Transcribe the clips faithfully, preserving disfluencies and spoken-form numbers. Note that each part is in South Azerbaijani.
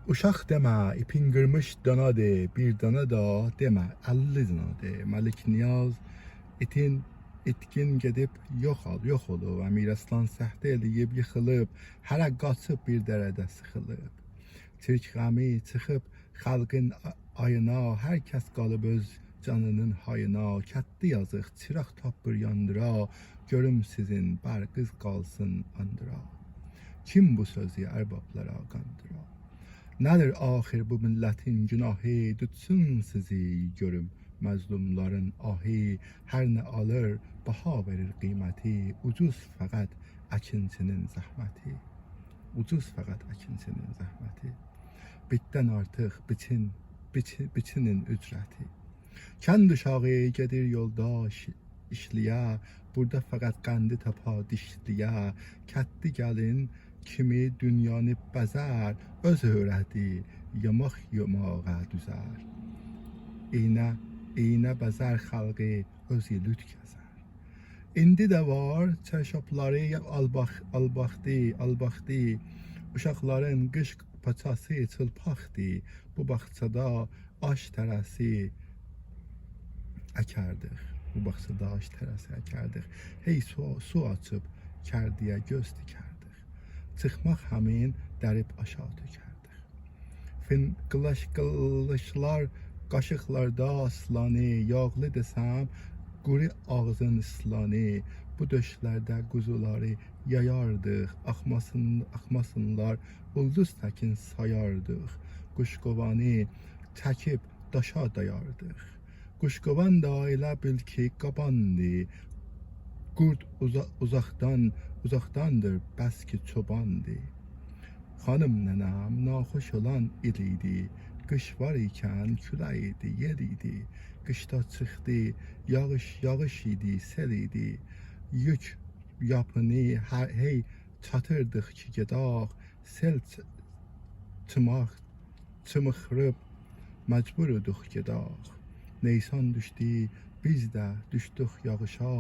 اوشاق دئمه، ایپین قیرمیش دانادیر، بیر دانا دا دئمه، اللی دانادیر. ملک نیاز ایتین، ایتکین گئدیب یوخ اول-، یوخ اولوب. امیراسلان سهته ائله‌ییب ییخیلیب، هره قاچیب بیر دره‌ده سیخیلیب. تورک غمی چیخیب خالقین آ-، آیینا، هر کس قالیب اؤز جانینین هایینا. کتلی یازیق چیراق تاپمیر یاندیرا، گؤروم سیزین برقیز قالسین آندیرا. کیم بو سؤزو اربابلارا قاندیرا؟ نه‌دیر آخر بو میللتین گوناهی؟ توتسون سیزی گؤروم مظلوملارین آهی. هر نه آلیر، باها وئریر قیمتی، اوجوز فقط اکینچی‌نین زحمتی. اوجوز فقط اکینچی‌نین زحمتی. بیتدن آرتیق بیچین، بیچی-، بیچینین اجرتی. کند اوشاغی گئدیر یولدا ایش-، ایشلییه، بورادا فقط قندی تاپا دیشلییه. کتلی گلین کیمی دونیانی بزر، اؤز اؤیره‌دی، یاماق یاماغا دوزر. ایینه، ایینه بزر خالقی، اؤزو لوت گزر. ایندی ده وار چرشابلاری، آلباخ-، آلباخدی، آلباخدی. اوشاقلارین قیش پاچاسی چیلپاقدی. بو باغچادا آش تره‌سی اکردیک. بو باغچادا آش تره‌سی اکردیک. هئی سو، سو آچیب کردییه گؤز تیکردیک. چیخماق همین دریب آشا تؤکردیک. فین-، قیلاش-، قیلیشلار قاشیقلاردا آسلانی، یاغلی دئسم، قورو آغزین ایسلانی. بو دؤشلرده قوزولاری یایاردیق، آخماسین-، آخماسینلار، اولدوز تکین سایاردیق. قوشقووانی چکیب داشا دایاردیق. قوشقووان دا ائله بیل کی قاباندی، قورد اوزا-، اوزاقدان، اوزاقداندیر، بس کی چوباندی. خانیم ننه‌م ناخوش اولان ایل ایدی، قیش وار ایکن کولک ایدی، یئل ایدی. قیشدا چیخدی، یاغیش، یاغیش ایدی، سئل ایدی. یوک یاپینی هه-، هئی چاتیردیق کی گئداق، سئل چ-، چیماق، چیمیخیریب مجبور اولدوق گئداق. نیسان دوشدو، بیز ده دوشدوک یاغیشا،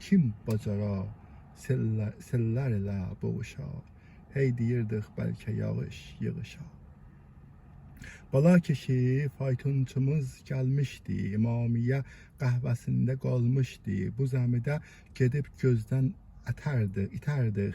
کیم باجارا سئلله-، سئللر ایله بوغوشا؟ هئی دئییردیک بلکه یاغیش ییغیشا. بالا کیشی فایتونچوموز گلمیشدی، امامیه قهوه‌سینده قالمیشدی. بو زمیده گئدیب گؤزدن اتردی، ایتردیک.